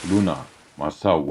ሉና ማሳዋ።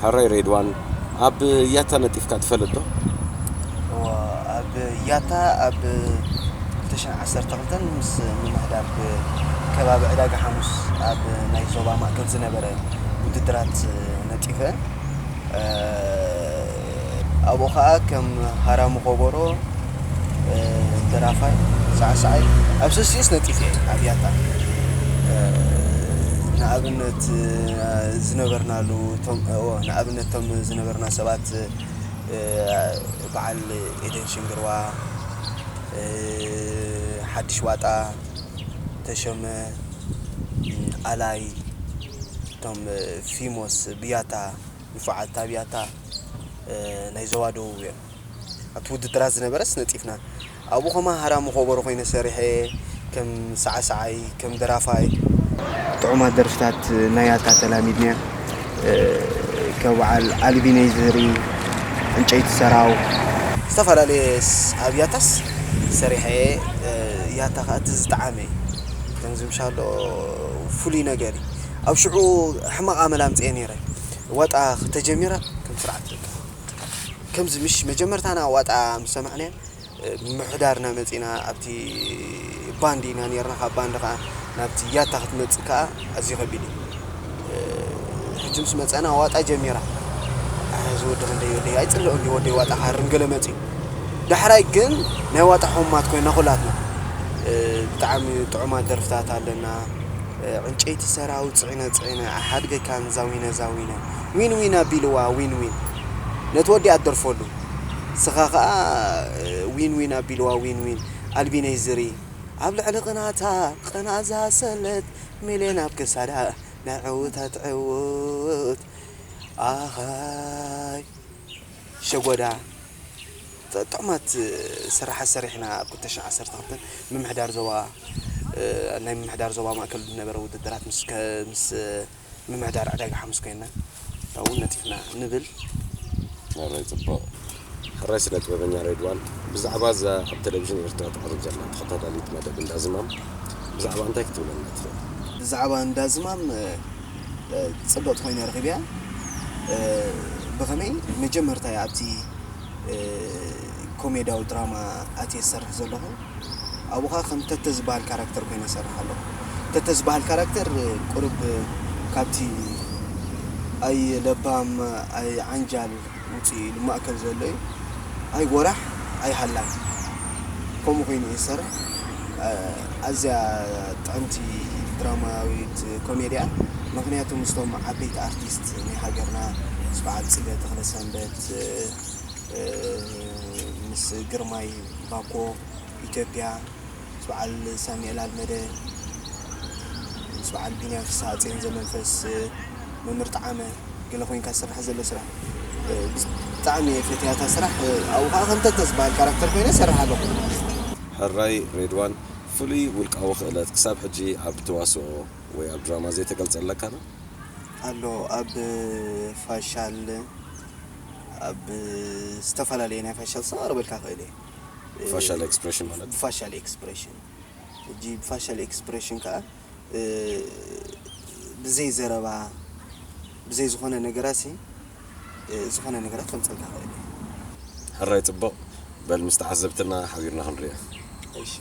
ሕራይ ሬድዋን፣ ኣብ ያታ ነጢፍካ ትፈልጥ ዶ? እወ፣ ኣብ ያታ ኣብ ክልተ ሽሕን ዓሰርተ ክልተን ምስ ምምሕዳር ብ-፣ ከባቢ ዕዳጋ ሓሙስ ኣብ ናይ ዞባ ማእከል ዝነበረ ውድድራት ነጢፈ። እ፣ ኣብኡ ኸኣ ከም ሃራሚ ኮቦሮ፣ እ፣ ደራፋይ፣ ሳዕሳዓይ፣ ኣብ ሰሲኡስ ነጢፈ እየ ኣብ ያታ። እ፣ ንኣብነት፣ እ፣ ዝነበርናሉ፣ እቶም፣ እዎ፣ ንኣብነት እቶም ዝነበርና ሰባት፣ እ፣ በዓል ኤደን ሽንግርዋ፣ እ፣ ሓድሽ ዋጣ፣ ተሸመ፣ እ፣ ኣላይ፣ እቶም፣ እ፣ ፊሞስ ብያታ፣ ንፉዓት ኣብ ያታ፣ እ፣ ናይ ዞባ ደቡብ እዮም። ኣብቲ ውድድራት ዝነበረስ ነጢፍና። ኣብኡ ኸማ ሃራሚ ኮቦሮ ኮይነ ሰሪሐ፣ ከም ሳዕሳዓይ፣ ከም ደራፋይ። ጥዑማት ደርፍታት ናይ ያታ ተላሚድና። እ፣ ካብ በዓል ኣልቢነይ ዝህሪ፣ ዕንጨይቲ ሰራው። ዝተፈላለየ ስ-፣ ኣብ ያታስ ሰሪሐ፣ እ፣ ያታ ኸኣ እቲ ዝጠዓመ እዩ። ከምዚ ምሻሎ ፍሉይ ነገር እዩ። ኣብ ሽዑ ሕማቕ ኣመል ኣምጽኤ ነይረ። ዋጣ ከተጀሚራ ከም ስርዓት በቃ። ከምዚ ምሽ መጀመርታና ዋጣ ምስ ሰማዕናዮ፣ እ፣ ምምሕዳርና መጺና ኣብቲ ባንድ ኢና ነይርና። ካብ ባንድ ከኣ ናብቲ ያታ ክትመጽእ ከኣ ኣዝዩ ከቢድ እዩ። እ፣ ሕጂ ምስ መጸና ዋጣ ጀሚራ። ኣሕ፣ እዚ ወዲ ክንደይ ወደይ ኣይጽልኦን ድዩ ወደይ ዋጣ ክሃርም ገለ መጺኡ። ዳሕራይ ግን ናይ ዋጣ ሕሙማት ኮይና ኩላትና። እ፣ ብጣዕሚ ጥዑማት ደርፍታት ኣለና። እ፣ ዕንጨይቲ ሰራው ጽዒነ ጽዒነ ኣሓድገካን ዛዊነ ዛዊነ። ዊን ዊን ኣቢልዋ ዊን ዊን። ነቲ ወዲ ኣትደርፈሉ። ንስኻ ኸኣ፣ እ፣ ዊን ዊን ኣቢልዋ ዊን ዊን። ኣልቢነይ ዝሪ። ኣብ ልዕሊ ቅናታ፣ ቅና ዝሃሰለት፣ ሚልዮን ኣብ ክሳዳ፣ ናይ ዕውታት ዕውት። ኣኻይ ሸጎዳ። ጥ-፣ ጥዑማት ስራሓት ሰሪሕና ኣብ ክልተ ሽሕን ዓሰርተ ክልተን ምምሕዳር ዞባ፣ እ፣ ናይ ምምሕዳር ዞባ ማእከል ዝነበረ ውድድራት ምስ ከ-፣ ምስ ምምሕዳር ዕዳጋ ሓሙስ ኮይንና፣ ካብኡ እውን ነጢፍና ንብል። ሕራይ ጽቡቕ። ሕራይ ስነ ጥበበኛ ሬድዋን፣ ብዛዕባ እዛ ኣብ ቴሌቪዥን ኤርትራ ትቐርብ ዘላ ተኸታታሊት መደብ እንዳ ዝማም፣ ብዛዕባ እንታይ ክትብለና ትኽእል? ብዛዕባ እንዳ ዝማም፣ እ፣ እ፣ ጽብቕቲ ኮይነ ረኺበያ። እ፣ ብኸመይ መጀመርታ እያ ኣብቲ፣ እ፣ ኮሜድያዊ ድራማ ኣትየ ዝሰርሕ ዘለኹ። ኣብኡ ኸኣ ከም ተተ ዝበሃል ካራክተር ኮይነ እሰርሕ ኣለኹ። ተተ ዝበሃል ካራክተር ቁሩብ ካብቲ ኣይ ለባም፣ ኣይ ዓንጃል ውፅእ ኢሉ ማእከል ዘሎ እዩ። ኣይ ወራሕ፣ ኣይ ሃላይ። ከምኡ ኮይኑ እዩ ዝሰርሕ። ኣዝያ ጥዕምቲ ድራማዊት ኮሜድያ። ምኽንያቱ ምስቶም ዓበይቲ ኣርቲስት ናይ ሃገርና፣ ምስ በዓል ጽገ ተኽለሰንበት፣ እ፣ ምስ ግርማይ ባኮ ኢትዮጵያ፣ ምስ በዓል ሳሙኤል ኣልመደ፣ ምስ በዓል ቢንያም ፍስሃ፣ ጽዮን ዘመንፈስ፣ መምህር ጠዓመ፣ ገለ ኮይንካ ዝስራሕ ዘሎ ስራሕ፣ እ፣ ብጣዕሚ እየ ፈትያታ ስራሕ። እ፣ ኣብኡ ከዓ ከምተተ ዝበሃል ካራክተር ኮይነ እሰርሕ ኣለኹ። ሕራይ ሬድዋን፣ ፍሉይ ውልቃዊ ክእለት ክሳብ ሕጂ ኣብ ተዋስኦ ወይ ኣብ ድራማ ዘይተገልጸ ኣለካ ዶ? ኣሎ፣ ኣብ ፋሻል፣ ኣብ ዝተፈላለየ ናይ ፋሻል ስራሕ ክቕርበልካ ክእል እየ። ፋሻል ኤክስፕሬሽን ማለት? ብፋሻል ኤክስፕሬሽን። ሕጂ ብፋሻል ኤክስፕሬሽን ከኣ፣ እ፣ ብዘይ ዘረባ፣ ብዘይ ዝኾነ ነገራሲ፣ እ፣ ዝኾነ ነገራት ከምጸልካ ክእል እየ። ሕራይ ጽቡቕ። በል ምስ ተዓዘብትና ሓቢርና ክንሪኦ። እሺ።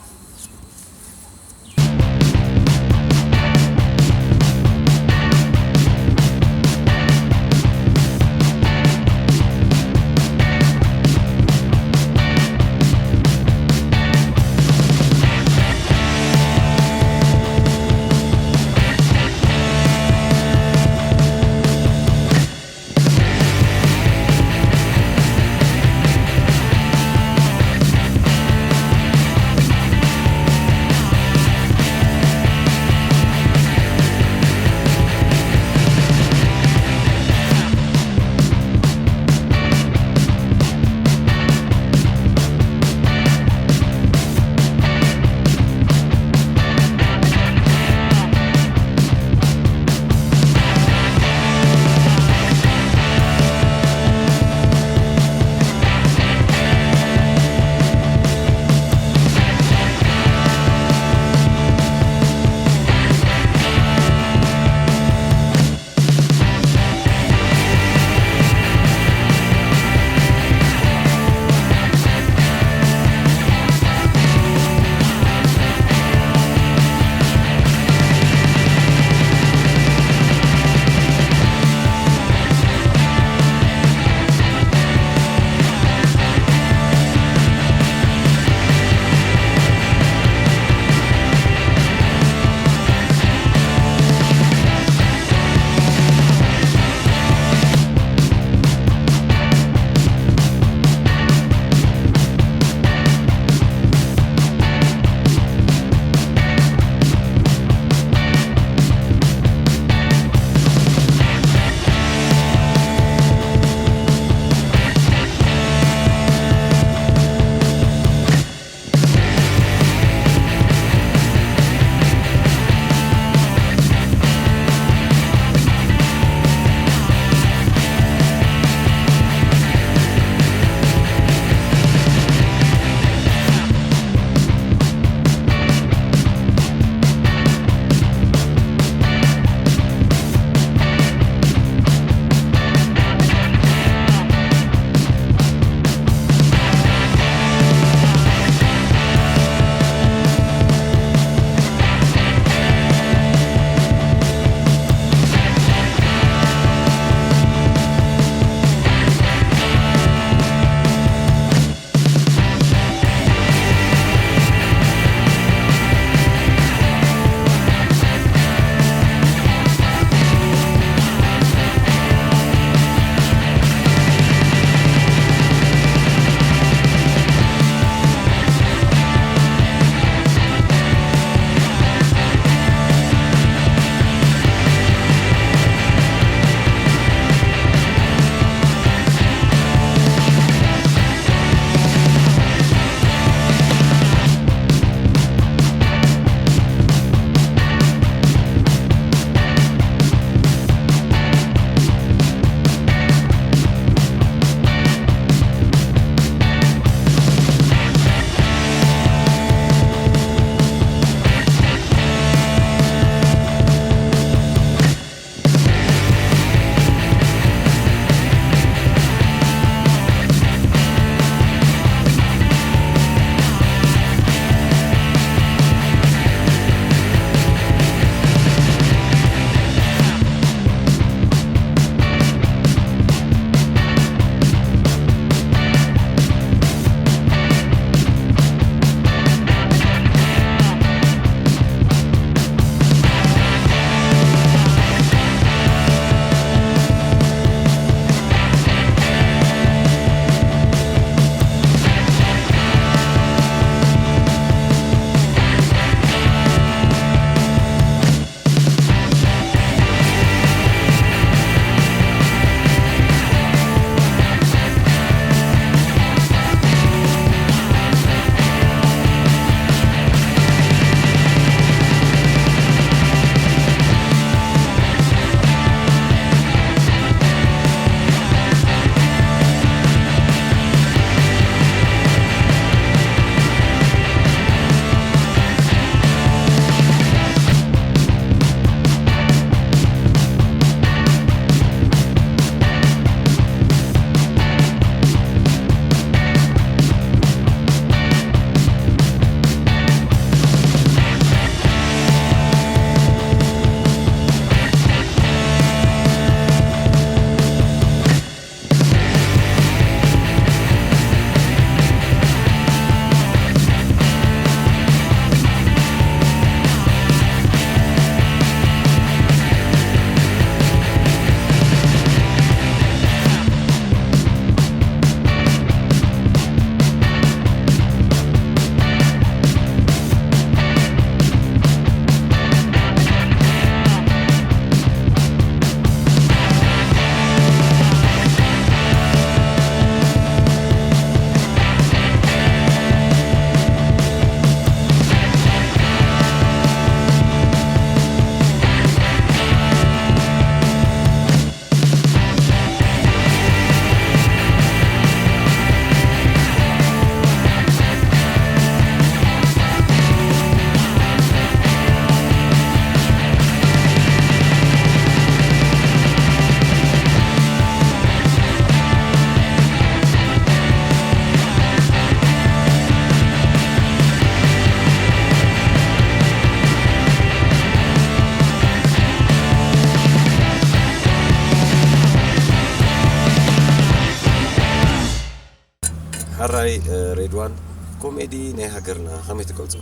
ሬድዋን፣ ኮሜዲ ናይ ሃገርና ከመይ ትገልጾ?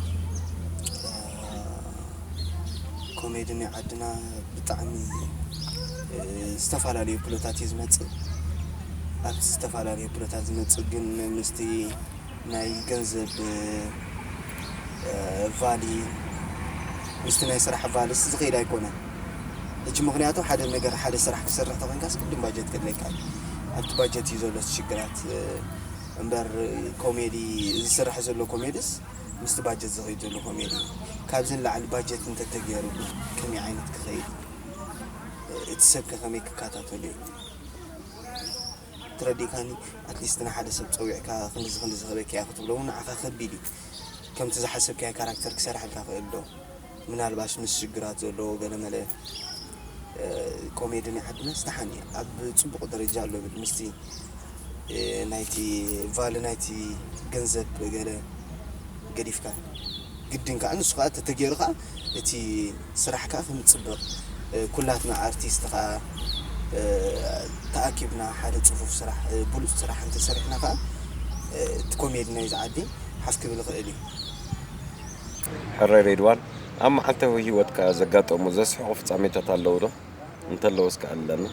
ኮሜዲ ናይ ዓድና ብጣዕሚ ዝተፈላለዩ ኩነታት እዩ ዝመፅእ። ኣብቲ ዝተፈላለዩ ኩነታት ዝመፅእ ግን ምስቲ ናይ ገንዘብ ቫሊ ምስቲ ናይ ስራሕ ቫልስ ዝኸይድ ኣይኮነን። ሕጂ ምክንያቱ ሓደ ነገር ሓደ ስራሕ ክሰርሕ ተኮይንካስ ቅድም ባጀት ከድለካ ኣብቲ ባጀት እዩ ዘሎ ሽግራት። እምበር ኮሜዲ ዝስራሕ ዘሎ ኮሜድስ ምስቲ ባጀት ዝኸይድ ዘሎ ኮሜዲ ካብዚ ንላዕሊ ባጀት እንተተገይሩ ከመይ ዓይነት ክኸይድ፣ እቲ ሰብ ከ ከመይ ክከታተሉ እዩ? ትረዲእካኒ? ኣትሊስት ንሓደ ሰብ ፀዊዕካ ክንድዚ ክንድዚ ክበኪ እያ ክትብሎ እውን ንዓኻ ከቢድ እዩ። ከምቲ ዝሓሰብካዮ ካራክተር ክሰርሐልካ ክእል ዶ? ምናልባሽ ምስ ሽግራት ዘለዎ ገለመለ ኮሜዲ ናይ ዓድና ዝተሓኒ ኣብ ፅቡቕ ደረጃ ኣሎ ብል ምስቲ ናይቲ ቫል ናይቲ ገንዘብ ገለ ገዲፍካ ግድን ከዓ ንሱ ከዓ ተተገይሩ ከዓ እቲ ስራሕ ከዓ ከም ፅብቕ ኩላትና ኣርቲስት ከዓ ተኣኪብና ሓደ ፅፉፍ ስራሕ ብሉፅ ስራሕ እንተሰሪሕና ከዓ እቲ ኮሜዲ ናይዚ ዓዲ ሓፍ ክብል ይኽእል እዩ። ሕራይ ሬድዋን፣ ኣብ መዓልታዊ ህይወትካ ዘጋጠሙ ዘስሕቑ ፍጻሜታት ኣለዉ ዶ? እንተለዉ እስከ ኣለና።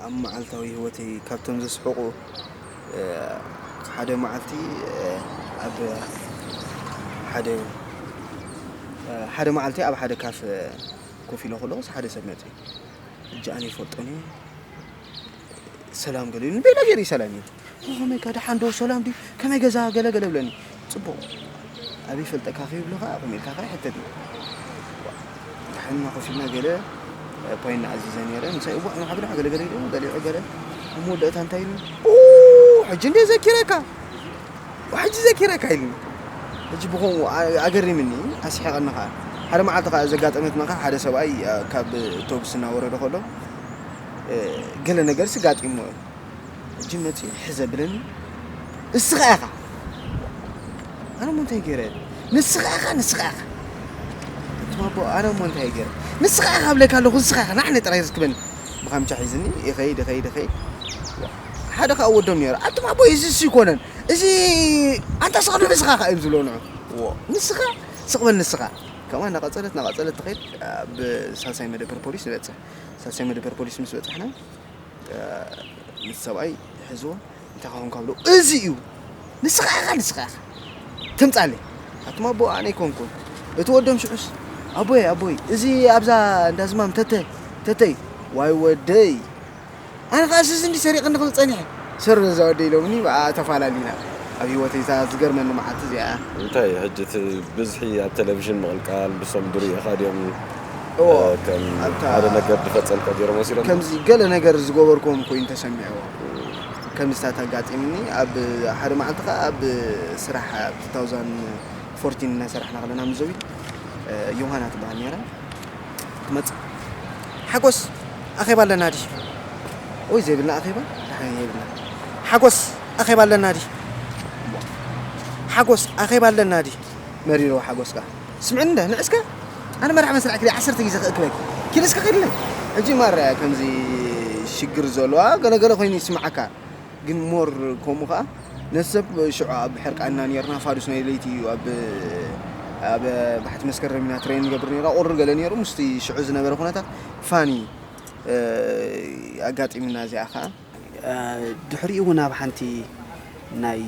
ኣብ መዓልታዊ ህይወተይ ካብቶም ዘስሕቑ ሓደ መዓልቲ ኣብ ሓደ ሓደ መዓልቲ ኣብ ሓደ ካፈ ኮፍ ኢለ ከለኹስ ሓደ ሰብ መፅዩ ሕጂ ኣነ ይፈልጦን እየ ሰላም ገለ ኢሉኒ ቤላ ገይሩ ሰላም እዩ ከመይ ከ ደሓን ዶ ሰላም ድዩ ከመይ ገዛ ገለ ገለ ብለኒ ፅቡቕ ኣበይ ፈልጠካ ከይብሎ ከዓ ቁም ኢልካ ከዓ ይሕተት እዩ ደሓንና ኮፍ ኢልና ገለ ፓይና ኣዚዘ ነይረ ምሳይ እዋ ንሓብላ ገለ ገለ ኢሉ በሊዑ ገለ ኣብ መወዳእታ እንታይ ኢሉ ሕጂ እንደ ዘኪረካ ሕጂ ዘኪረካ ኢሉኒ ሕጂ ብኸምኡ ኣገሪምኒ ኣስሒቐኒ ከዓ ሓደ መዓልቲ ከዓ ዘጋጠመትና ከዓ ሓደ ሰብኣይ ካብ ቶብስ እናወረደ ከሎ ገለ ነገር ስጋጢሞ ሕጂ መፂኡ ሕዘ ብለኒ እስኻ ኢኻ ኣነ ሞ እንታይ ገይረ ንስኻ ኢኻ ንስኻ ኢኻ ኣቱም ኣቦ ኣነ ሞ እንታይ ገይረ ንስኻ ኢኻ ብለካ ኣለኹ ንስኻ ኢኻ ንዓነ ጥራይ ርክበኒ ብኻምቻ ሒዝኒ ይኸይድ ይኸይድ ይኸይድ ሓደ ከዓ ወዶም ነይሩ ኣቱም ኣቦ እዚ እሱ ይኮነን እዚ ኣንታ ስቕ ንስኻ ኢኻ እዮም ዝብሎ ንዑ ንስኻ ስቕ በል ንስኻ ከምኣ እናቐፀለት እናቐፀለት ትኸይድ ኣብ ሳልሳይ መደበር ፖሊስ ንበፅሕ ሳልሳይ መደበር ፖሊስ ምስ በፃሕና ምስ ሰብኣይ ይሕዝዎ እንታይ ኸውን ካብሎ እዚ እዩ ንስኻ ኢኻ ንስኻ ኢኻ ትምፃለይ ኣቱም ኣቦ ኣነ ኣይኮንኩን እቲ ወዶም ሽዑስ ኣቦይ ኣቦይ እዚ ኣብዛ እንዳዝማም ተተ ተተይ ዋይ ወደይ ኣነ ከዓ እዚ እንዲ ሰሪቕ እንድኽል ፀኒሐ ሰር ነዛ ወደ ኢሎምኒ ብኣ ተፋላሊና ኣብ ህይወተይ እዛ ዝገርመኒ መዓልቲ እዚኣ እንታይ ሕጂ እቲ ብዝሒ ኣብ ቴሌቪዥን ምቕልቃል ብሶም ድሪእኻ ድዮም እዎ እ፣ ከም ኣብታ ሓደ ነገር ዝፈጸምካ ገይሮም ወሲዶም ከምዚ ገለ ነገር ዝገበርኩም ኮይኑ ተሰሚዕዎ ከምዚ ታት ኣጋጢምኒ ኣብ ሓደ መዓልቲ ከዓ ኣብ ስራሕ ኣብ two thousand fourteen እናሰራሕና ከለና ምስ ዘቢት ዮሃና ትበሃል ነራ ትመፅእ ሓጎስ ኣኼባ ኣለና ድዩ ወይ ዘይብልና ኣኼባ ድሓን የብልና ሓጎስ ኣኼባ ኣለና ድዩ ሓጎስ ኣኼባ ኣለና ድዩ መሪርዎ ሓጎስ ከዓ ስምዕኒ እንደ ንዕስከ ኣነ መራሕ መስርዕ ክደ ዓሰርተ ግዜ ክእክበክ ኪልስከ ከድለ ሕጂ ማርያ ከምዚ ሽግር ዘለዋ ገለገለ ኮይኑ ይስምዓካ ግን ሞር ከምኡ ከዓ ነቲ ሰብ ሽዑ ኣብ ሕርቃንና ነርና ፋዱስ ናይ ለይቲ እዩ ኣብ ኣብ ባሕቲ መስከረም ኢና ትሬን ንገብር ነራ ቁሪ ገለ ነሩ ምስቲ ሽዑ ዝነበረ ኩነታት ፋኒ ኣጋጢምና እዚኣ ከዓ ድሕሪኡ እውን ኣብ ሓንቲ ናይ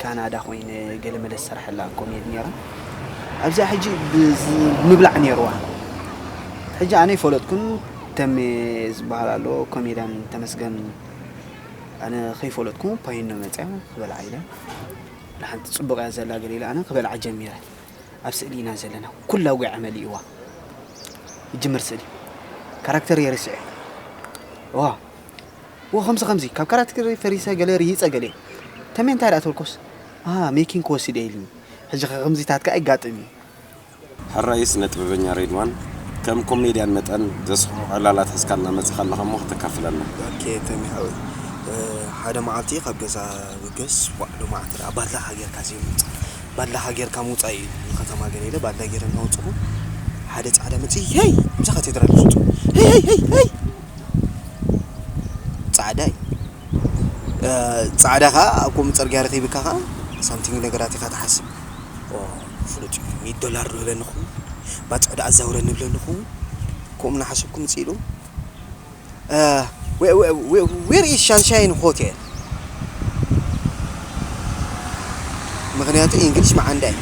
ካናዳ ኮይነ ገለ መለ ዝሰርሐላ ኮሜድ ነራ ኣብዚኣ ሕጂ ብምብላዕ ነርዋ ሕጂ ኣነ ይፈለጥኩን ተሜ ዝበሃል ኣሎ ኮሜድያን ተመስገን ኣነ ከይፈለጥኩ ፓይኖ መፅያ ክበልዓ ኢለ ንሓንቲ ፅቡቅ እያ ዘላ ገለ ኢለ ኣነ ክበልዓ ጀሚረ ኣብ ስእሊ ኢና ዘለና ኩላ ጉዓ መሊእዋ ይጅምር ስእሊ ካራክተር የርስዐ ዋ ዎ ከምዚ ከምዚ ካብ ካራክተር ፈሪሰ ገለ ርሂፀ ገለ ተሜ እንታይ ደኣ ተልኮስ ሜኪንግ ክወስድ እየ ኢልኒ ሕጂ ከምዚታት ከዓ ይጋጥም እዩ ሕራይ ስነ ጥበበኛ ሬድዋን፣ ከም ኮሜድያን መጠን ዘስሕቑ ዕላላት ሒዝካ እናመጻኻ ኣለኻ እሞ ከተካፍለና። ኦኬ ተሚ ሓወይ፣ ሓደ መዓልቲ ካብ ገዛ ብገስ ዋዕ ሎማዓንቲ ደኣ ባድላኻ ጌርካ ዘይምውጻእ፣ ባድላኻ ጌርካ ምውጻእ እዩ ንኸተማ ገለ ኢለ ባድላ ጌረ እናወጸኹ ሓደ ጻዕዳ መጺኡ ሄይ! ምሳኻ ቴድራል ዝውጽኡ ሄይ ሄይ ሄይ ሄይ! እ፣ ጻዕዳ ከኣ ኣብ ከምኡ ጽርግያ ረኺብካ ከኣ ሳምቲንግ ነገራት ኢኻ ትሓስብ። ኦ፣ ፍሉጥ እዩ። ሚእቲ ዶላር ዶ ይብለኒ ኹን፣ ባጽዕ ዶ ኣዛውረኒ ይብለኒ ኹን፣ ከምኡ እናሓሰብኩ ምጽእ ኢሉ። እ፣ where is Sunshine Hotel? ምኽንያቱ ኢንግሊሽ መዓንዳ እዩ።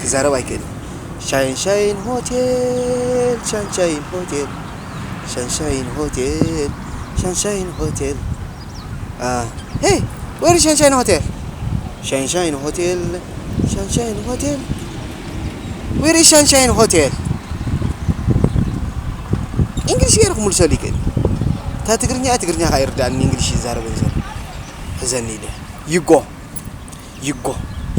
ክዛረብ ኣይክእልን። ሻይን ሻይን ሆቴል፣ ሻንሻይን ሆቴል፣ ሻንሻይን ሆቴል፣ ሻንሻይን ሆቴል። አ፣ ሄይ፣ where is Sunshine Hotel? ሻንሻይን ሆቴል፣ ሻንሻይን ሆቴል። Where is Sunshine Hotel? ኢንግሊሽ ገይረ ክምልሰሉ ይክእል። እታ ትግርኛ እያ፣ ትግርኛ ከኣ ይርዳእኒ፣ ኢንግሊሽ ይዛረበን ዘሎ። ሕዘኒ ኢለ። You go. You go.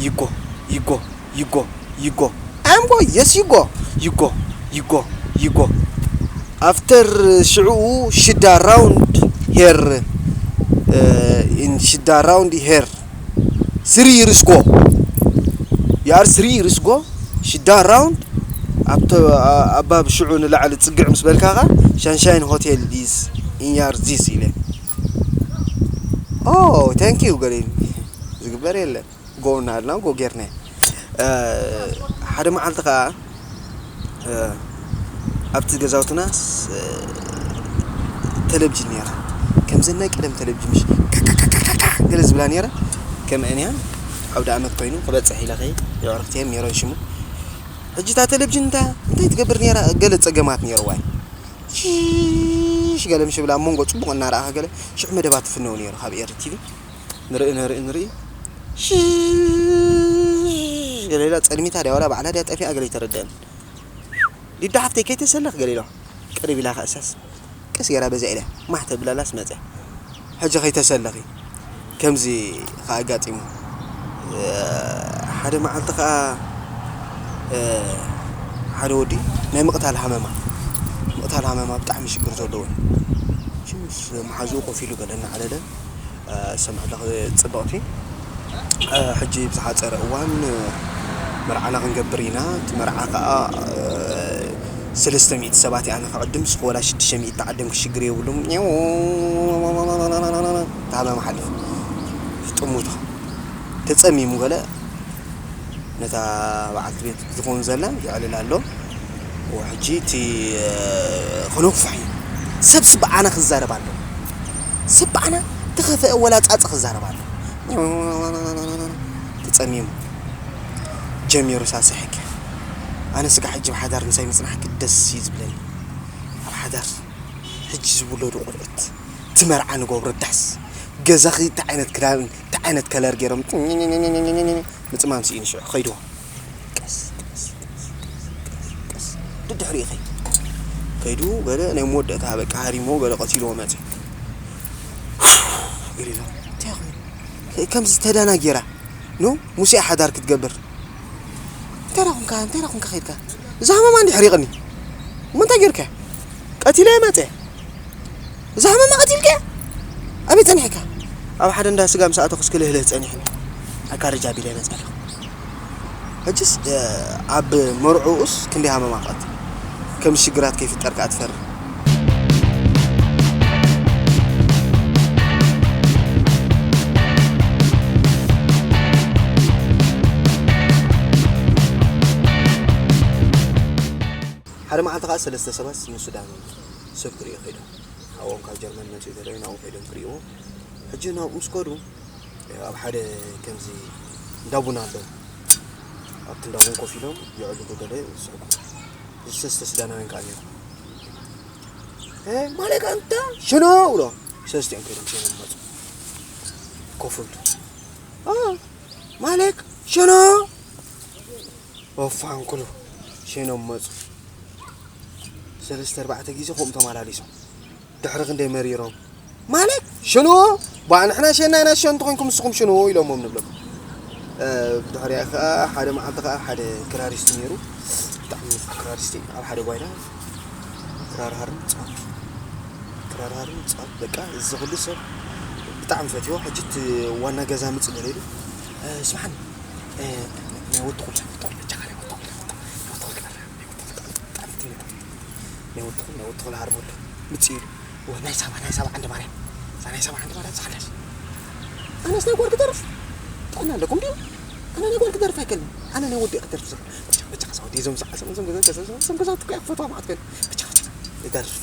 You go. You go. You go. You go. I'm go. Yes, you go. You go. You go. You go. After ሽዑ ሽዳ round here, uh, in ሽዳ round here. Three years go. You are three years go. ሽዳ round ኣብተ ኣባብ ሽዑ ንላዕሊ ጽግዕ ምስ በልካ ኸኣ ሻንሻይን ሆቴል is in your this ኢለ። ኦ፣ thank you ገለ ኢሉ። ዝግበር የለን። ጎ እናበልና ጎ ጌርናዮ። እ፣ ሓደ መዓልቲ ኸኣ፣ እ፣ ኣብቲ ገዛውትናስ፣ እ፣ ተለብጅን ነይራ። ከምዘን ናይ ቀደም ተለብጅን ምሽ ካካካካካ ገለ ዝብላ ነይራ። ከምአን እያ። ዓውደ ኣመት ኮይኑ ክበጽሕ ኢለ ኸይ የዕርኽቲ እየን ነይረን ሽሙ። ሕጂ እታ ተለብጅን እንታይ፣ እንታይ ትገብር ነይራ? ገለ ጸገማት ነይርዋ እዩ። ሽሽ ገለ ምሽ ብላ ኣብ መንጎ ጽቡቕ እናረኣኻ ገለ ሽዑ መደባት ትፍነው ነይሩ ካብ ኤሪ ቲቪ። ንርኢ፣ ንርኢ፣ ንርኢ። ሽሽ ገለ ኢላ ጸልሚታ ድያ ዋላ ባዕላ ድያ ጠፊኣ ገለ ኣይተረድአን። ሊዳ ሓፍተይ ከይተሰለኽ ገለ ኢላ ቀሪብ ኢላ ከእሳስ ቀስ ገይራ በዚኣ ኢላ ማሕ ተብላላስ መጽያ። ሕጂ ከይተሰለኺ ከምዚ ከኣ ኣጋጢሙ። እ፣ ሓደ መዓልቲ ከኣ፣ እ፣ ሓደ ወዲ ናይ ምቕታል ሃመማ፣ ምቕታል ሃመማ ብጣዕሚ ሽግር ዘለዎ እዩ። ምስ መሓዝኡ ኮፍ ኢሉ ገለ እናዓለለ፣ እ፣ ሰምዐለኺ ጽብቕቲ፣ እ፣ ሕጂ ብዝሓጸረ እዋን፣ እ፣ መርዓና ክንገብር ኢና። እቲ መርዓ ከኣ፣ እ፣ ሰለስተ ሚእቲ ሰባት እየ ኣነ ክዕድም፣ ንስኹ ወላ ሽዱሽተ ሚእቲ ተዓደምኪ ሽግር የብሉን። ታመም ሓልፍ ጥሙታ ተጸሚሙ ገለ ነታ በዓልቲ ቤት ዝኸውን ዘላ የዕልል ኣሎ። ሕጂ እቲ፣ እ፣ ክነኩፋሕ እዩ። ሰብ ስብዓና ክዛረብ ኣሎ። ስብዓና ተኸፈአ ወላ ጻጸ ክዛረብ ኣሎ። ተጸሚሙ ጀሚሩ ሳሰሐኪ። ኣነ ስጋ ሕጂ ብሓዳር ምሳይ ምጽናሕኪ ደስ እዩ ዝብለኒ። ኣብ ሓዳር ሕጂ ዝውለዱ ቆልዑት ትመርዓ ንገብሮ ዳስ ገዛኺ እንታይ ዓይነት ክዳን እንታይ ዓይነት ከለር ገይሮም ምጽማም ስኢኑ ሽዑ ኸይድዎ ቀስ ቀስ ቀስ ቀስ ቀስ ደድሕሪኡ ኸይዱ ከይዱ ገለ ናይ መወዳእታ በቃ ሃሪሞ ገለ ቀቲልዎ መጸ። ገሊላ እንታይ ኾይኑ ከምዚ ተዳናጊራ ኖ ሙሴ ሓዳር ክትገብር እንታይ ዳኹንካ እንታይ ዳኹንካ ኸይድካ እዛ ሃመማ እንዲ ሕሪቕኒ እሞ እንታይ ጌርካ ቀቲለ መጸ እዛ ሃመማ ቀቲልካ ኣበይ ጸኒሕካ ኣብ ሓደ እንዳ ስጋ ምስ ኣተኹስ ክልህልህ ጸኒሕኒ ኣካርጃ ቢለ መጸ ኣለኹ ሕጅስ ኣብ መርዕኡስ ክንደይ ሃመማ ቀትል ከም ሽግራት ከይፍጠር ከኣ ትፈርህ ሓደ መዓልቲ ከኣ ሰለስተ ሰባት ንሱዳን ሰብ ክርእዩ ከይዶም ሓዎም ካብ ጀርመን መፅኡ ተለዩ ናብኡ ከይዶም ክርእይዎ ሕጂ ናብኡ ምስ ከዱ ኣብ ሓደ ከምዚ እንዳቡን ኣሎ ኣብቲ እንዳቡን ኮፍ ኢሎም የዕልሉ ገለ ይስሕቁ ሰለስተ ሱዳናውያን ከኣ ነይሮም ማለካ እንታ ሽኖ ብሎ ሰለስቲኦም ከይዶም ሸይኖም መፁ ኮፍ ብሉ ማለክ ሽኖ ኦፋንኩሉ ሸይኖም መፁ ሰለስተ ኣርባዕተ ግዜ ከምኡ ተመላሊሶም ድሕሪ ክንደይ መሪሮም ማለት ሽንዎ ባዕ ንሕና ሸና ኢና ሸን ተኾንኩም ንስኹም ሽንዎ ኢሎሞም ንብሎም ብድሕሪኣ ከዓ ሓደ መዓልቲ ከዓ ሓደ ክራሪስቲ ነይሩ ብጣዕሚ ክራሪስቲ ኣብ ሓደ ጓይላ ክራርሃርን ፃት ክራርሃርን ፃት በቃ እዚ ኩሉ ሰብ ብጣዕሚ ፈትዎ ሕጂ እቲ ዋና ገዛ ምፅእ በለ ኢሉ ስምሓኒ ናይ ወዲ ኩምሳ ፍልጦ በጃኻ ናይ ወዲ ኩምሳ ፍልጦ ናይ ወዲ ኩምሳ ፍልጦ ብጣዕሚ ትንቢት ናይ ወዲ ኩምሳ ናይ ወዲ ኩምሳ ሃርመሉ ምፅእ ኢሉ ናይ ሳባ ናይ ሳባ ዓንዲ ማርያም እዛ ናይ ሳባ ዓንዲ ማርያም ዝሓለስ ኣነስ ናይ ጓል ክደርፍ ጥዕና ኣለኩም ድዩ? ኣነ ናይ ጓል ክደርፍ ኣይከልን። ኣነ ናይ ወዲ ክደርፍ ዘ ብቻ ብቻ ከሳወዲ እዞም ሰዓሰም እዞም ገዛ ገዛ እዞም ገዛ ትኮ ያክፈቷ ማለት ከን ብቻ ብቻ ይደርፍ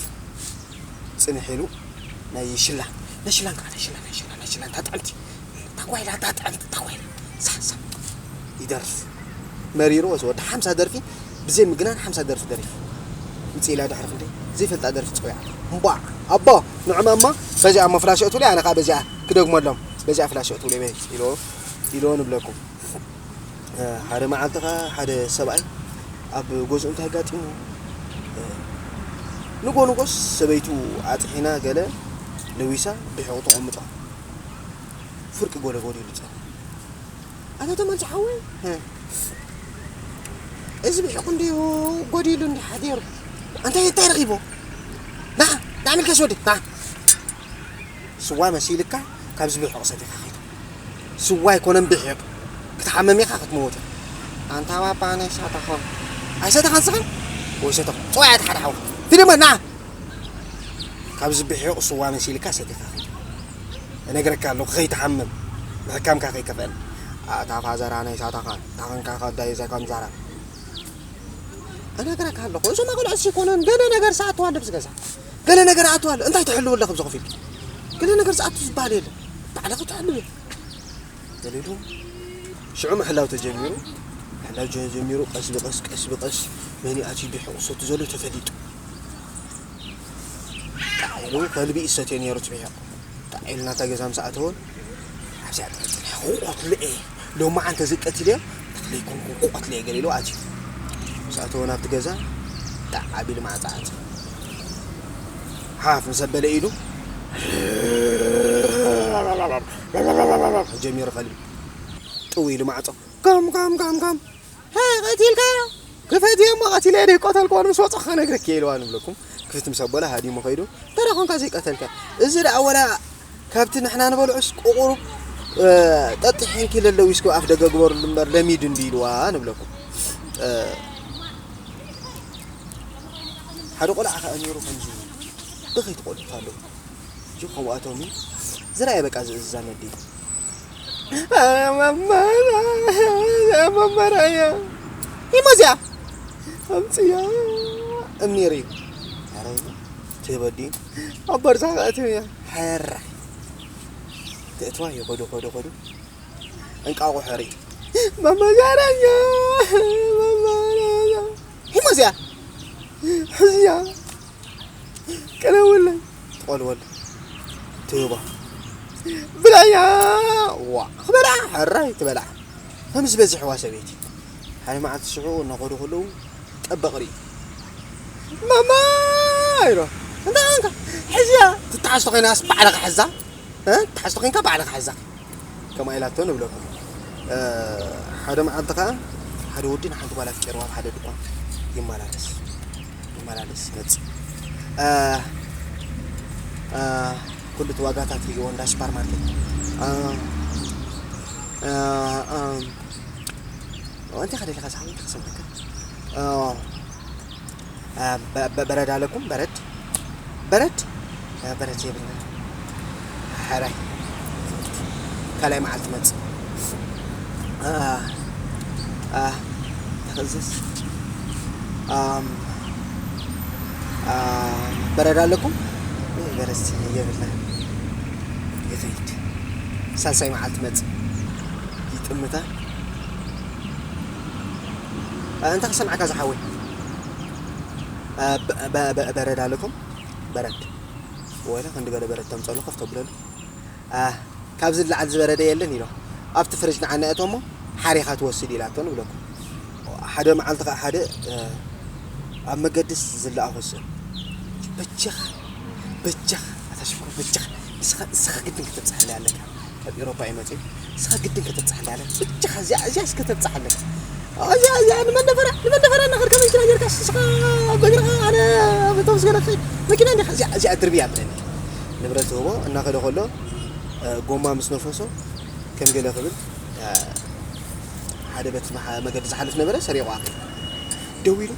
ጽንሕ ኢሉ ናይ ሽላ ናይ ሽላን ከዓ ናይ ሽላ ናይ ሽላ ናይ ሽላ ታጣዕምቲ ታጓይላ ታጣዕምቲ ታጓይላ ሳሳ ይደርፍ መሪሩ ወስ ወዲ ሓምሳ ደርፊ ብዘይ ምግናን ሓምሳ ደርፊ ደሪፍ ምጽእ ኢላ ድሕሪ ክንደይ ዘይፈልጣ ደርፊ ጽውያ እምቧ ኣቦ ንዑ ማማ በዚኣ እሞ ፍላሽ እትብሉ ኣነ ከዓ በዚኣ ክደግመሎም በዚኣ ፍላሽ እትብሉ ኢሎ ኢሎ ንብለኩም ሓደ መዓልቲ ከዓ ሓደ ሰብኣይ ኣብ ገዝኡ እንታይ ኣጋጢሙ ንጎ ንጎስ ሰበይቱ ኣጥሒና ገለ ለዊሳ ብሕቑ ተቐምጦ ፍርቂ ጎለጎል ኢሉ ጸ ኣታ ተመን ዝሓወይ እዚ ብሕቑ እንዲዩ ጎዲሉ እንዲ ሓዲሩ እንታይ እንታይ ረኺቦ ና ና ምልከስ ወዲ ና ስዋ መሲልካ ካብ ዝብልሑ ቅሰት ኢኻ ኸይዱ። ስዋ ኣይኮነን ብሒቕ ክትሓመም ኢኻ ክትመውት። ኣንታ ባባ ናይ ሳታኾን ኣይሰተኻን ስኽን ወይ ሰተኹ ጽዋይ ኣትሓድሓው ትድመ ና ካብ ዝብሒቕ ስዋ መሲልካ ሰቲኻ ኸይድ። እነግረካ ኣለኹ ከይትሓምም ምሕካምካ ከይከፍአን ኣታ ፋዘራ ናይ ሳታኻን ታኸንካ ከዳይ ዘካምዛራ እነግረካ ኣለኹ እዞም ኣቆልዑ ሲ ኮነን ገለ ነገር ሰኣተዋ ኣሎ ብዝገዛ ገለ ነገር ኣተዋ ኣሎ እንታይ ትሕልው ኣለኹ ብዚ ኮፍ ኢልኪ ገለ ነገር ሰኣቱ ዝበሃል የለ ባዕልኺ ትሕልው እየ ገለ ኢሉ ሽዑ ምሕላው ተጀሚሩ ምሕላው ተጀሚሩ ቀስ ብቀስ ቀስ ብቀስ መን ኣትዩ ቢሑ ሰቱ ዘሎ ተፈሊጡ ጣዕ ኢሉ ከልቢ ይሰትዮ ነይሩ እቲ ቢሑ ጣዕ ኢሉ ናታ ገዛ ምስ ኣተወ ኣብዚኣ ጥራይ ጸኒሐ ክቆትሎ እየ ሎማዓ እንተዘይቀቲለዮ ተኽለይ ኮንኩ ክቆትሎ እየ ገለ ኢሉ ኣትዩ ምስ ኣተወ ናብቲ ገዛ ጣዕ ኣቢሉ ማዕጻ ኣትዩ ሓፍ ምስ ኣበለ ኢሉ ጀሚሩ ከልቢ ጥው ኢሉ ማዕጾ ከም ከም ከም ከም ሃ ቀቲልካዮ ክፈትዮ እሞ ቀቲለ ደይ ቆተልክዎ ምስ ወጻ ክነግረኪ እየ ኢልዋ ንብለኩም ክፍት ምስ ኣበለ ሃዲሙ ከይዱ ተራ ኮንካ ዘይቀተልካ እዚ ደኣ ወላ ካብቲ ንሕና ንበልዑስ ቁቁሩብ ጠጢሒንኪ ለለዊስኪ ኣፍ ደገ ግበርሉ እምበር ለሚዱ እንዲ ኢልዋ ንብለኩም ሓደ ቆልዓ ከኣ ነይሩ ከምዚ ብኸይ ትቆልዑት ኣለዉ ጅብ ከምኡ ኣቶም እዩ ዝረኣየ በቃ ዝእዝዛ ነዲ መመራያ ይመዚያ ኣምፅያ እምኒር እዩ ኣረ ትህበዲ ኣብ በርዛ ከእትም እያ ሕራይ ትእትዋ ይኸዱ ኸዱ ኸዱ እንቃቑ ሕሪ መመዛረኛ መመራያ ይመዚያ ሕዝያ ቅረውለይ ትቆልወሉ ትህቦ ብላያ ዋ ክበልዓ ሕራይ ትበልዓ ከምዚ በዝሕዋ ሰበይቲ ሓደ መዓልቲ ሽዑ እናኸዱ ከለዉ ጠበቕ ርኢ ማማ ኢሎ እንታይ ኮንካ ሕዝያ ትተሓዝቶ ኮይናስ ባዕልኻ ሕዛ ትሓዝቶ ኮይንካ ባዕልኻ ሕዛ ከምኣ ኢላቶ ንብለኩም ሓደ መዓልቲ ከዓ ሓደ ወዲ ንሓንቲ ጓል ኣፍቂርዋ ኣብ ሓደ ድኳን ይመላለስ ይመላለስ ይመፅእ ኩሉ እቲ ዋጋታት ሪእዎ እንዳ ሱፐር ማርኬት እንታይ ከደልካ ዝሓወይ ክሰምዐካ በረድ ኣለኩም በረድ በረድ በረድ የብልና ሕራይ ካልኣይ መዓልቲ መፅ ተኸዘስ በረድ ኣለኩም በረድ የብልና ይኸይድ ሳልሳይ መዓልቲ መፅ ይጥምታ እንታይ ክሰምዓካ ዝሓወይ በረድ ኣለኩም በረድ ወላ ክንዲ ገለ በረድ ተምፀሉ ከፍ ተብለሉ ካብዚ ንላዕሊ ዝበረደ የለን ኢሎ ኣብቲ ፍርጅ ንዓና እቶ እሞ ሓሪኻ ትወስድ ኢላቶ ንብለኩም ሓደ መዓልቲ ከዓ ሓደ ኣብ መገድስ ዝለኣኹ ስም በጃኻ በጃኻ ኣታ ሽኮር በጃኻ ንስኻ ንስኻ ግድን ከተብፅሐለይ ኣለካ ካብ ኤሮፓ እዩ መፅኡ ንስኻ ግድን ከተብፅሓለይ ኣለካ በጃኻ እዚኣ እዚኣስ ከተብፅሓለካ እዚኣ እዚኣ ንመን ደፈራ ንመን ደፈራ እናኸድካ መኪና ጌርካ ንስኻ በእግርኻ ኣነ ብቶም ስገለ ክኸይድ መኪና እንዲኻ እዚኣ እዚኣ ድርብያ ብለኒ ንብረት ዝህቦ እናኸደ ከሎ ጎማ ምስ ነፈሶ ከም ገለ ክብል ሓደ በት መገዲ ዝሓልፍ ነበረ ሰሪቑ ኣኺ ደው ኢሉ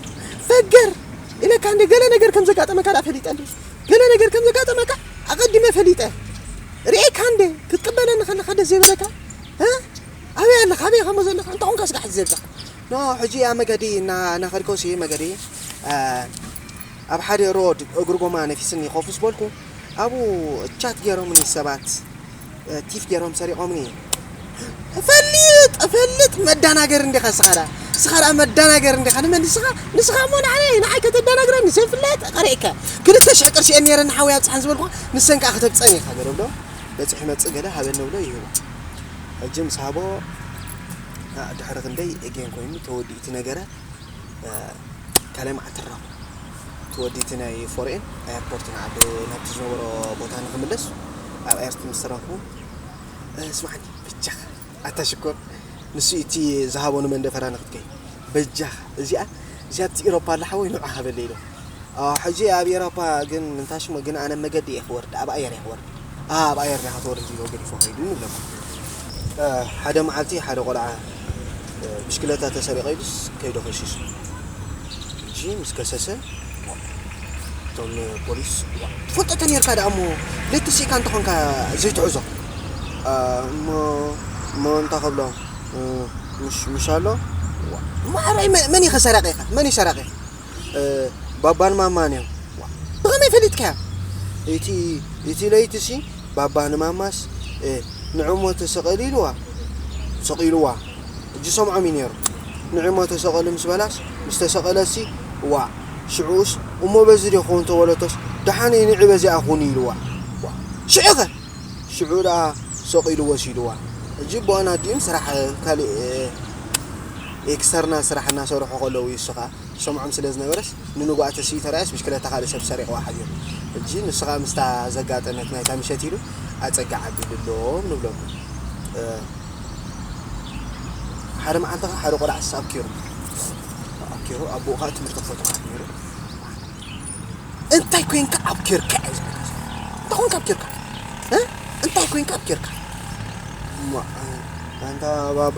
ፈገር ኢለካ እንደ ገለ ነገር ከም ዘጋጠመካ ዳ ፈሊጠ እንዲ ገለ ነገር ከም ዘጋጠመካ ኣቐዲመ ፈሊጠ ርኤካ እንደ ክትቅበለኒ ከለኻ ደስ ዘይበለካ? እ? ኣበይ ኣለኻ? ኣበይ ከሞ ዘለኻ? እንተ ኾንካ ስጋሕ ዝዘብካ። ኖ፣ ሕጂ ኣብ መገዲ እና-፣ እናኸድኩ ሲ መገዲ፣ እ፣ ኣብ ሓደ ሮድ እግሪ ጎማ ነፊስኒ ኮፍ ምስ በልኩ፣ ኣብኡ ቻት ገይሮምኒ ሰባት፣ እ፣ ቲፍ ገይሮም ሰሪቖምኒ። እፈልጥ፣ እፈልጥ፣ መዳናገር እንዲኻ ንስኻ ደኣ። ንስኻ ደኣ መዳናገር እንዲኻ። ንመን ንስኻ? ንስኻ እሞ ንዓይ፣ ንዓይ ከተዳናግረኒ ዘይፍለጥ ቀሪእካ። ክልተ ሽሕ ቅርሺ እየን ነይረን ሓወይ ኣብጽሓን ዝበልኩኻ፣ ንሰን ከኣ ክተብጸን ኢኻ ገለ ብሎ። በጺሑ መጽእ ገለ ሃበኒ ብሎ ይህቦ። ሕጂ ምስ ሃቦ፣ እ፣ ድሕሪ ክንደይ ኤጌን ኮይኑ ተወዲኡ እቲ ነገረ፣ እ፣ ካልኣይ መዓልቲ ንራኸብ። እቲ ወዲ እቲ ናይ ፎሬን ኤርፖርት ንዓዲ ናብቲ ዝነበሮ ቦታ ንኽምለስ ኣብ ኤርት ምስ ተረኽቡ፣ እ፣ ስማዕኒ፣ በጃኻ፣ ኣታ ሽኮር፣ ንሱ እቲ ዝሃቦ ንመንደፈራ ንኽትከይ። በጃኻ፣ እዚኣ፣ እዚኣ እቲ ኤሮፓ ኣላ ሓወይ፣ ንዑ ሃበለይ ኢሎ። አ፣ ሕጂ ኣብ ኤሮፓ ግን እንታይ ሽሙ ግን ኣነ መገዲ እየ ክወርድ፣ ኣብ ኣየር እየ ክወርድ። አ፣ ኣብ ኣየር ዲኻ ትወርድ ኢሎ ገዲፎ ከይዱ ንብለኩም። አ፣ ሓደ መዓልቲ ሓደ ቆልዓ፣ እ፣ ብሽክለታ ተሰሪቐ ኢሉስ ከይዱ ከሲሱ። ሕጂ ምስ ከሰሰ፣ እቶም ፖሊስ፣ "ትፈልጦ ተኔርካ ደኣ እሞ ለይቲ ስኢካ እንተኾንካ ዘይትሕዞ?" አ፣ እሞ፣ እሞ እንታይ ከብሎ? እ፣ ምሽ-፣ ምሽ ኣሎ? እሞ ሕራይ መ-፣ መን ኢኸ ሰራቒ ኢኻ? መን እዩ ሰራቒ? እ፣ ባባን ማማን እዮም። ዋ፣ ብኸመይ ፈሊጥካዮ? እቲ፣ እቲ ለይቲሲ ባባ ንማማስ፣ እ፣ ንዕሞ ተሰቐል ኢልዋ። ሰቒልዋ። ሕጂ ሰምዖም እዩ ነይሩ። ንዕሞ ተሰቐል ምስ በላስ፣ ምስ ተሰቐለሲ፣ ዋ፣ ሽዑስ፣ እሞ በዚ ዶ ክኸውን ተበለቶስ፣ ደሓን እዩ ንዒ በዚኣ ኩን ኢልዋ። ዋ፣ ሽዑኸ? ሽዑ ደኣ ሰቒሉ ወሲድዋ። ሕጂ ብዋና ኣዲኡም ስራሕ፣ ካልእ፣ እ፣ ኤክስተርናል ስራሕ እናሰርሑ ከለዉ እዩ እሱ ኸኣ። ሰምዖም ስለ ዝነበረስ፣ ንንግሆ ተስኢ ተራእየስ ብሽክለታ ካልእ ሰብ ሰሪቕዋ ሓዚሩ። ሕጂ ንሱ ኸኣ ምስታ ዘጋጠመት ናይታ ምሸት ኢሉ ኣጸግዕ ኣቢሉ ኣሎ ንብሎም። እ፣ ሓደ መዓልቲ ኸኣ ሓደ ቆልዓ ኣስኣብ ኬሩ። ኣብ ኬሩ ኣቦኡ ኸኣ ትምህርቲ ክፈትሑ ነይሩ። እንታይ ኮይንካ ኣብ ኬርካ እየ ዝብለካ። እንታይ ኮይንካ ኣብ ኬርካ? እ? እንታይ ኮይንካ ኣብ ኬርካ? እሞ፣ ኣንታ ባባ፣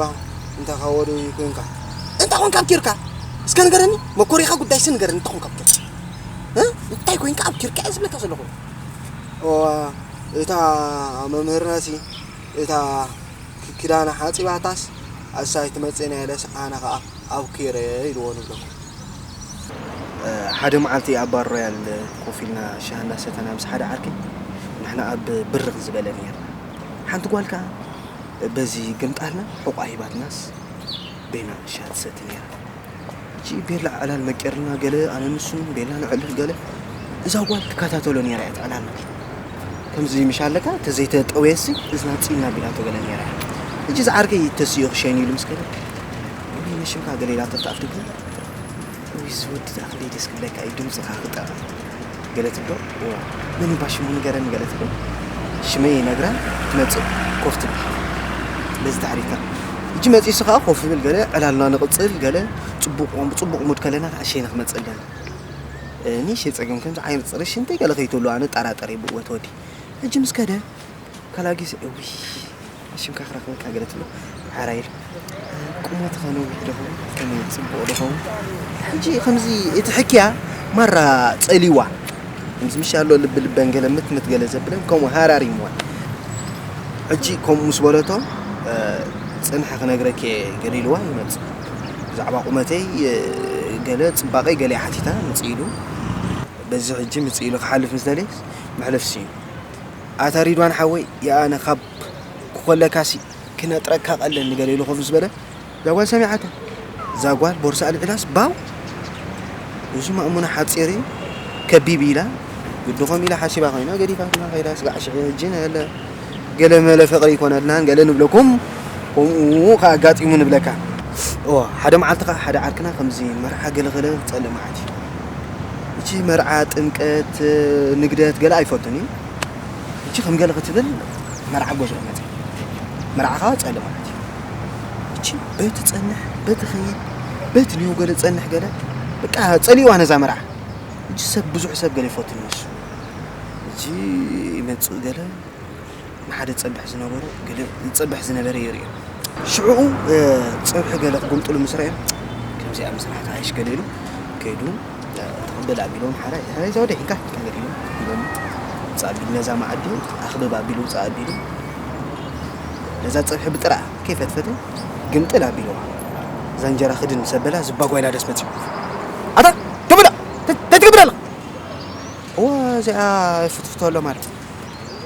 እንታይ ካብ ወደይ ኮይንካ? እንታይ ኮይንካ ኣብ ኬርካ? እስከ ንገረኒ፣ መኮሪኻ ጉዳይሲ ንገረኒ፣ እንታይ ኮይንካ ኣብ ኬርካ? እ? እንታይ ኮይንካ ኣብ ኬርካ እየ ዝብለካ ዘለኹ። እዋ፣ እታ መምህርናሲ፣ እታ ክ-፣ ክዳና ሓጺባታስ፣ ኣሳይ ትመጽእ እያ ኢለስ፣ ኣነ ኸኣ ኣብ ኬረ ኢልዎ ንብለኩም። እ፣ ሓደ መዓልቲ ኣብ ባር ሮያል ኮፍ ኢልና ሻሂ እናሰተና ምስ ሓደ ዓርከይ፣ ንሕና ኣብ ብርኽ ዝበለ ነይርና። ሓንቲ ጓል ከኣ በዚ ገምጣልና፣ ሕቖኣ ሂባትናስ፣ በይና ሻሂ ትሰቲ ነይራ። ሕጂ ቤላ ዕላል መቂርና ገለ፣ ኣነ ንሱን ቤላ ነዕልል ገለ። እዛ ጓል ትከታተሎ ነይራ እያ፣ እቲ ዕላልና። ከምዚ ምሽ ኣለካ፣ ተዘይተጠውየሲ፣ እዝና ጺን ኣቢላቶ ገለ ነይራ እያ። ሕጂ እዚ ዓርከይ ተሲኡ ክሸይን ኢሉ ምስ ከደ፣ "ወይ ነሽምካ" ገለ ኢላቶ፣ ተኣፍድግን። "ወይ እዚ ወዲ ደኣ ክንደይ ደስ ክብለካ እዩ፣ ድምጽኻ ክጥዕም" ገለ ትብሎ። "እዋ፣ መን እባ ሽሙ ንገረኒ" ገለ ትብል። ሽመይ ይነግራ፣ ትመጽእ፣ ኮፍ ትብል። በዚ ተሓሪታ። ሕጂ መጺሱ ከኣ ኮፍ ይብል፣ ገለ ዕላልና ንቕጽል፣ ገለ ጽቡቕ፣ ጽቡቕ ሙድ ከለና ከኣ ሸይነ ክመጽእ ኣለና። እ፣ ኒሽ የጸገም ከምዚ ዓይነት ጽሬ ሽንተይ ገለ ከይትብሉ ኣነ ጠራጠር ይብእወት ወዲ። ሕጂ ምስ ከደ፣ ካላጊስ፣ እውይ፣ ሽምካ ክረኽበካ ገለ ትብሎ። ሓራይ ኢሉ። ቁመትኻ ነዊሕ ዶ ኸውን? ከመይ ጽቡቕ ዶ ኸውን? ሕጂ ከምዚ እቲ ሕክያ ማራ ጸሊዋ። ከምዚ ምሽ ኣሎ ልቢ ልበን ገለ ምት ምት ገለ ዘብለን ከምኡ ሃራሪምዋ። ሕጂ ከምኡ ምስ በለቶ፣ እ፣ ጽንሐ ክነግረኪ እየ ገለ ኢልዋ ይመጽእ። ብዛዕባ ቁመተይ፣ እ፣ ገለ ጽባቐይ ገለ ሓቲታ ምጽእ ኢሉ። በዚ ሕጂ ምጽእ ኢሉ ክሓልፍ ምስ ደለየ መሕለፍ ስኢኑ። ኣታ ሪድዋን ሓወይ፣ የኣነ ካብ ክኾለካሲ ክነጥረካ ቀለኒ ገለ ኢሉ ኮፍ ምስ በለ፣ እዛ ጓል ሰሚዓቶ። እዛ ጓል ቦርሳ ኣልዒላስ ባው! እዚ ማእሙና ሓጺር እዩ፣ ከቢብ ኢላ፣ ግዲ ኮም ኢላ ሓሲባ ኮይና ገዲፋትና ከይዳ። ስጋዕ ሽዑ ሕጂ ነለ ገለ መለ ፍቕሪ ይኮነልናን ገለ ንብለኩም፣ ከምኡ ከኣ ኣጋጢሙ ንብለካ። እዋ፣ ሓደ መዓልቲ ከኣ ሓደ ዓርክና ከምዚ መርዓ ገለ ገለ ጸልእ መዓት እዩ። እቺ መርዓ፣ ጥምቀት፣ ንግደት ገለ ኣይፈቱን እዩ። እቺ ከም ገለ ክትብል መርዓ ጎዞ መጸ። መርዓ ከኣ ጸልእ ማለት እዩ። እቺ በቲ ጸንሕ፣ በቲ ኸይድ፣ በቲ ኒው ገለ ጸንሕ ገለ፣ በቃ ጸሊእዋ ነዛ መርዓ። እቺ ሰብ፣ ብዙሕ ሰብ ገለ ይፈቱን እዩ ንሱ። እቺ ይመጽእ ገለ ንሓደ ጸብሕ ዝነበሮ፣ ገለ ዝጸብሕ ዝነበረ የርእዮ። ሽዑኡ፣ እ፣ ጸብሒ ገለ ክጉምጥሉ ምስ ረኣዮም፣ ከምዚኣ ምስራሕ ተሓይሽ ገለ ኢሉ ከይዱ፣ እ፣ ተቐበል ኣቢሎም ሓራይ፣ ሓራይ ዘወደ ሒንካ ገለ ኢሎም ሂቦም። ውፃእ ኣቢሉ ነዛ መኣዲ ኣኽብብ ኣቢሉ ውፃእ ኣቢሉ ነዛ ፀብሒ ብጥራ ከይፈትፈተ ግምጥል ኣቢልዋ። እዛ እንጀራ ክድን ምስ ኣበላ ዝባጓይላ ደስ መፅዩ። ኣታ ደው በላ! እንታይ ትገብር ኣለኻ? እወ እዚኣ ፍትፍቶ ኣሎ ማለት።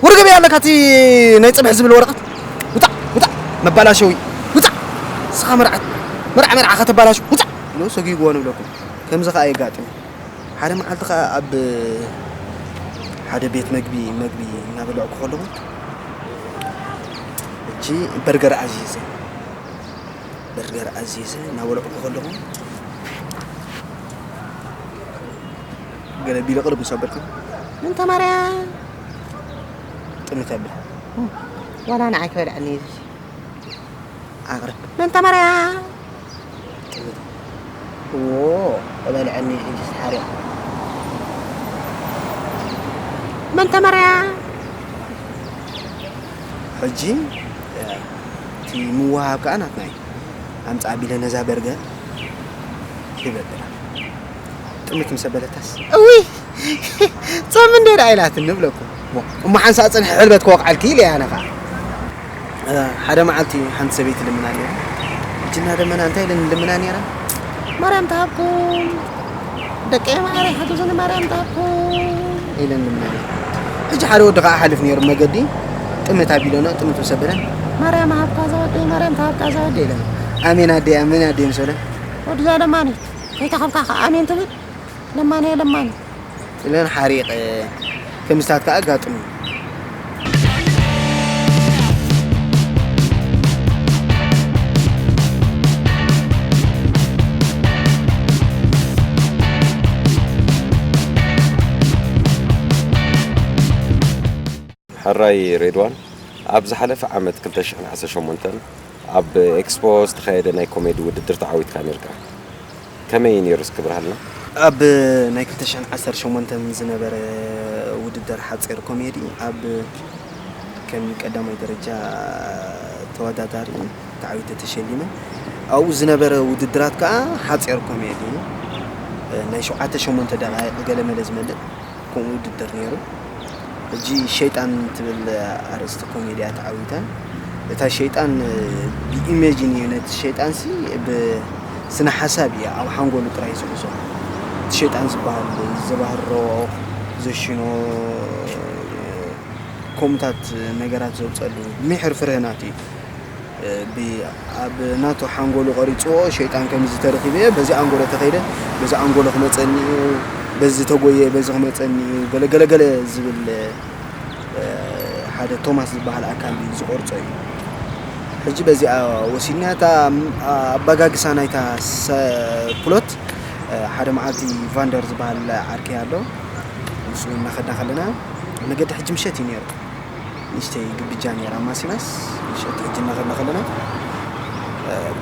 ውርግብ ኣለካ እቲ ናይ ፅብሒ ዝብል ወረቐት። ውፃእ ውፃእ መባላሸዊ ውፃእ። ንስኻ መርዓት መርዓ መርዓ ከተባላሹ ውፃእ ኢሉ ሰጊግዎ ንብለኩም። ከምዚ ከዓ የጋጥም። ሓደ መዓልቲ ከዓ ኣብ ሓደ ቤት መግቢ መግቢ እናበለዕኩ ከለኹ እጂ በርገር ኣዚዘ በርገር ኣዚዘ እናበለዕኩ ከለኹ ገለ ቢለ ቅርብ ምስ ኣበልኩ ምንተ ማርያ ጥምት ኣብል ዋላ ንዓይ ክበልዐኒ እዩ ኣቕርብ። መን ተመርያ? ጥምት። ዎ፣ በልዐኒ ሕጂ ሓርያ። መን ተመርያ? ሕጂ እቲ ምውሃብ ከኣ ናትና እዩ። ኣምጻ ቢለ ነዛ በርገር ይበብላ። ጥምት ምስ ኣበለታስ እውይ ጾም እንዴ ደኣ ኢላትኒ እብለኩም። እሞ ሓንሳእ ጽንሒ ሕልበት ክወቕዐልኪ ኢለ እየ ኣነ ኸዓ። ሓደ መዓልቲ ሓንቲ ሰበይቲ ልምና ነይራ። ሕጂ እናደመና እንታይ ኢለን ልምና ነይራ? ማርያም ትሃብኩም ደቀይ ማዕረ ሓግዙኒ ማርያም ትሃብኩም ኢለን ልምና ነይራ። ሕጂ ሓደ ወዲ ከዓ ሓልፍ ነይሩ መገዲ ጥምት ኣቢለኖ ጥምት ምስ ኣበለን ማርያም ሃብካ እዛ ወደይ ማርያም ትሃብካ እዛ ወደይ ኢለን ኣሜን ኣደይ ኣሜን ኣደይ ምስ በለን ወድዛ ለማኒ ከይተኸብካ ከዓ ኣሜን ትብል ለማኒ ለማኒ ኢለን ሓሪቐ ከምስታት ከዓ ኣጋጥሙ ሕራይ ሬድዋን፣ ኣብ ዝሓለፈ ዓመት ክልተ ሽሕን ዓሰርተ ሸሞንተን ኣብ ኤክስፖ ዝተኻየደ ናይ ኮሜዲ ውድድር ተዓዊትካ ነይርካ። ከመይ እዩ ነይሩ እስኪ ብርሃልና? ኣብ ናይ ክልተ ሽሕን ዓሰርተ ሸሞንተን ዝነበረ ውድድር ሓፂር ኮሜዲ ኣብ ከም ቀዳማይ ደረጃ ተወዳዳሪ ተዓዊተ ተሸሊመ። ኣብኡ ዝነበረ ውድድራት ከዓ ሓፂር ኮሜዲ ናይ ሸውዓተ ሸሞንተ ደቃይቕ ገለመለ ዝመልእ ከምኡ ውድድር ነይሩ። ሕጂ ሸይጣን ትብል ኣርእስቲ ኮሜድያ ተዓዊታ። እታ ሸይጣን ብኢሜጅን እዩ ነቲ ሸይጣንሲ ብስነ ሓሳብ እዩ ኣብ ሓንጎሉ ጥራይ ዝሕዞ። እቲ ሸይጣን ዝበሃል ዘባህሮ፣ ዘሽኖ፣ ከምኡታት ነገራት ዘውፀሉ ሚሕር ፍርህናት እዩ። ኣብ ናቱ ሓንጎሉ ቆሪፅዎ ሸይጣን ከምዚ ተረኺበ በዚ ኣንጎሎ ተኸይደ በዚ ኣንጎሎ ክመፀኒ እዩ በዚ ተጎየ በዚ ክመፀኒ እዩ ገለ ገለ ገለ ዝብል ሓደ ቶማስ ዝበሃል ኣካል እዩ ዝቆርፆ እዩ ሕጂ በዚኣ ወሲድና እታ ኣባጋግሳ ናይታ ፕሎት ሓደ መዓልቲ ቫንደር ዝበሃል ዓርከይ ኣሎ ምስኡ እናኸድና ከለና መገዲ ሕጂ ምሸት እዩ ነይሩ ንእሽተይ ግብጃ ነይራ ማሲናስ ሸጥ ሕጂ እናኸድና ከለና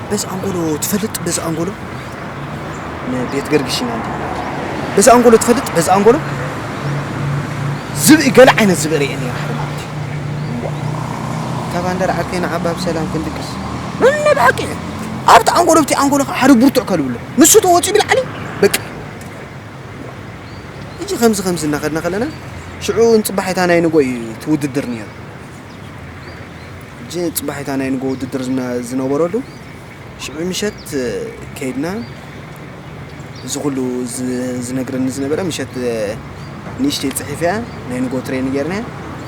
በዚ ኣንጎሎ ትፈልጥ በዚ ኣንጎሎ ንቤት ገርግሽ ኢና እንዲ በዚ ኣንጎሎ ትፈልጥ በዚ ኣንጎሎ ዝብኢ ገለ ዓይነት ዝብኢ ርእየ ነይረ ሓደ ማለት እዩ እታ ባንደር ዓርከይ ንዓባ ብሰላም ክንድቅስ ንነ ብሓቂ ኣብቲ ኣንጎሎ ብቲ ኣንጎሎ ከዓ ሓደ ብርቱዕ ከልብሎ ንሱ ተወፂኡ ብላዕሊ በቃ ሕጂ ከምዚ ከምዚ እናኸድና ከለና ሽዑ ንፅባሒታ ናይ ንጎ እዩ እቲ ውድድር ነይሩ ሕጂ ፅባሒታ ናይ ንጎ ውድድር ዝነበረሉ ሽዑ ምሸት ከይድና እዚ ኩሉ ዝነግረኒ ዝነበረ ምሸት ንእሽተይ ፅሒፍያ ናይ ንጎ ትሬን ጌርና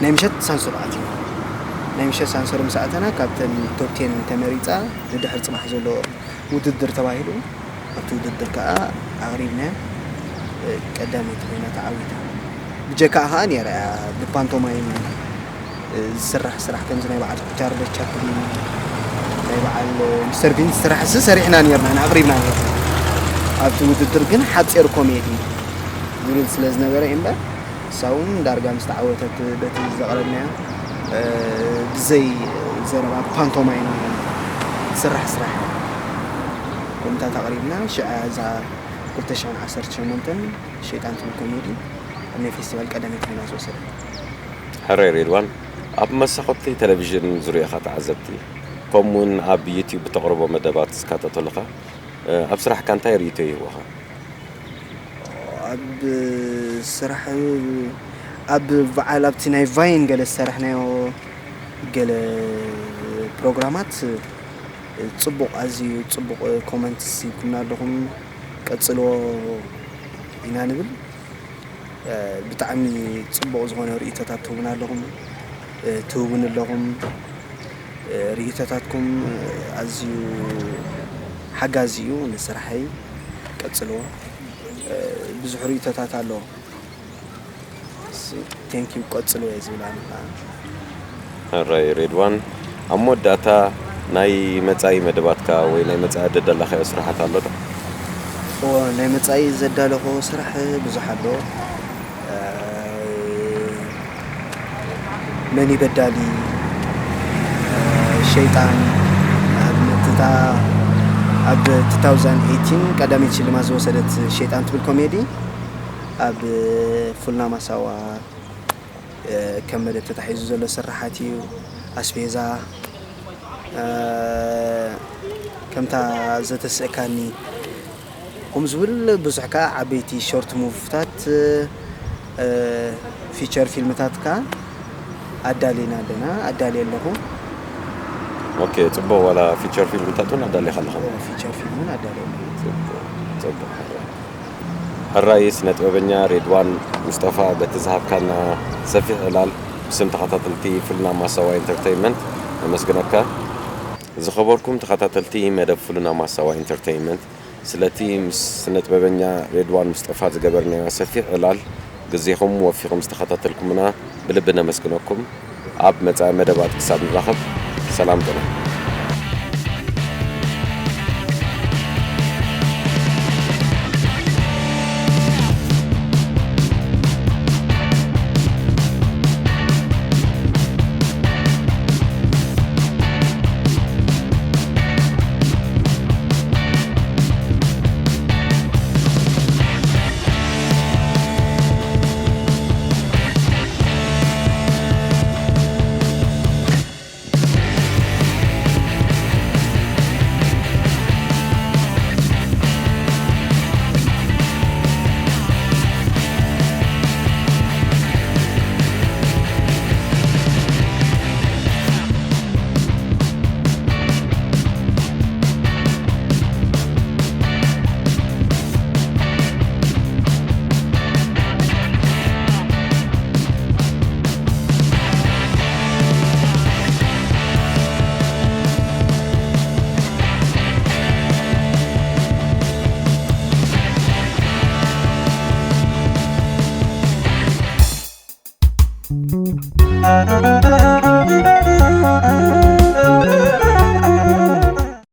ናይ ምሸት ሳንሱር ኣትና ናይ ምሸት ሳንሱር ምስ ኣተና ካብተን ቶፕቴን ተመሪፃ ንድሕር ፅባሕ ዘሎ ውድድር ተባሂሉ ኣብቲ ውድድር ከዓ ኣቕሪብናያ ቀዳመይቲ ኮይና ተዓዊታ። ብጀካኣ ከዓ ነይራ እያ ብፓንቶማይም ዝስራሕ ስራሕ ከምዚ ናይ በዓል ቻርለስ ቻፕሊን ናይ በዓል ሚስተር ቢን ዝስራሕ ስ ሰሪሕና ነርና ኣቕሪብና ነርና ኣብቲ ውድድር ግን ሓፂር ኮሜዲ ዝብል ስለ ዝነበረ እምበር እሳ እውን ዳርጋ ምስ ተዓወተት በቲ ዘቕረብናዮ ብዘይ ዘረባ ፓንቶማይም ዝስራሕ ስራሕ ከምታት ኣቕሪብና ሽዓ እዛ ክልተ ሽሕን ዓሰርተ ሸሞንተን ሸይጣን ትብል ኮሜዲ ኣብ ናይ ፌስቲቫል ቀዳመይቲ ኮይና ዝወሰደት። ሕራይ ሬድዋን፣ ኣብ መሳኹቲ ቴሌቪዥን ዝርእዩኻ ተዓዘብቲ፣ ከምኡውን ኣብ ዩትዩብ እተቕርቦ መደባት ዝካተተሉኻ፣ ኣብ ስራሕካ እንታይ ርእይቶ ይህቡኻ? ኣብ ስራሕ ኣብ በዓል ኣብቲ ናይ ቫይን ገለ ዝሰራሕናዮ ገለ ፕሮግራማት ጽቡቕ፣ ኣዝዩ ጽቡቕ ኮመንትስ ሂብኩምና ኣለኹም፣ ቀጽልዎ ኢና ንብል። ብጣዕሚ ጽቡቕ ዝኾነ ርእይቶታት ትህቡና ኣለኹም፣ ትህቡኒ ኣለኹም። ርእይቶታትኩም ኣዝዩ ሓጋዚ እዩ ንስራሐይ፣ ቀጽልዎ። ብዙሕ ርእይቶታት ኣሎ። ቴንክ ዩ፣ ቀጽሎ እየ ዝብል ኣነ ከዓ። ሕራይ ሬድዋን፣ ኣብ መወዳእታ ናይ መጻኢ መደባትካ ወይ ናይ መጻኢ ደደላኻዮ ስራሓት ኣሎ ዶ? እዎ፣ ናይ መጻኢ ዘዳለኹ ስራሕ ብዙሕ ኣሎ። መን ይበዳሊ፣ ሸይጣን፣ ንኣብነት እታ ኣብ two thousand eighteen ቀዳመይቲ ሽልማት ዝወሰደት ሸይጣን ትብል ኮሜዲ ኣብ ፉልና ማሳዋ ከም መደብ ተታሒዙ ዘሎ ስራሓት እዩ። ኣስቤዛ፣ ከምታ ዘተስእካኒ ከም ዝብል ብዙሕ ከዓ ዓበይቲ ሾርት ሙቭታት፣ ፊቸር ፊልምታት ከዓ ኣዳሊና ኣለና፣ ኣዳልየ ኣለኹ። ኦኬ፣ ጽቡቕ። ዋላ ፊቸር ፊልምታት እውን ኣዳሊኻ ኣለኻ? ፊቸር ፊልም እውን ኣዳልየ ኣለኹ። ጽቡቕ፣ ጽቡቕ። ሕራይ ስነ ጥበበኛ ሬድዋን ሙስጠፋ፣ በቲ ዝሃብካና ሰፊሕ ዕላል ብስም ተኸታተልቲ ፍልና ማሳዋ ኢንተርተይንመንት ነመስግነካ። ዝኸበርኩም ተኸታተልቲ መደብ ፍልና ማሳዋ ኢንተርተይንመንት፣ ስለቲ ምስ ስነ ጥበበኛ ሬድዋን ሙስጠፋ ዝገበርናዮ ሰፊሕ ዕላል፣ ግዜኹም ወፊኹም ዝተኸታተልኩምና ብልቢ ነመስግነኩም። ኣብ መጻኢ መደባት ክሳብ ንራኸብ፣ ሰላም ጥና።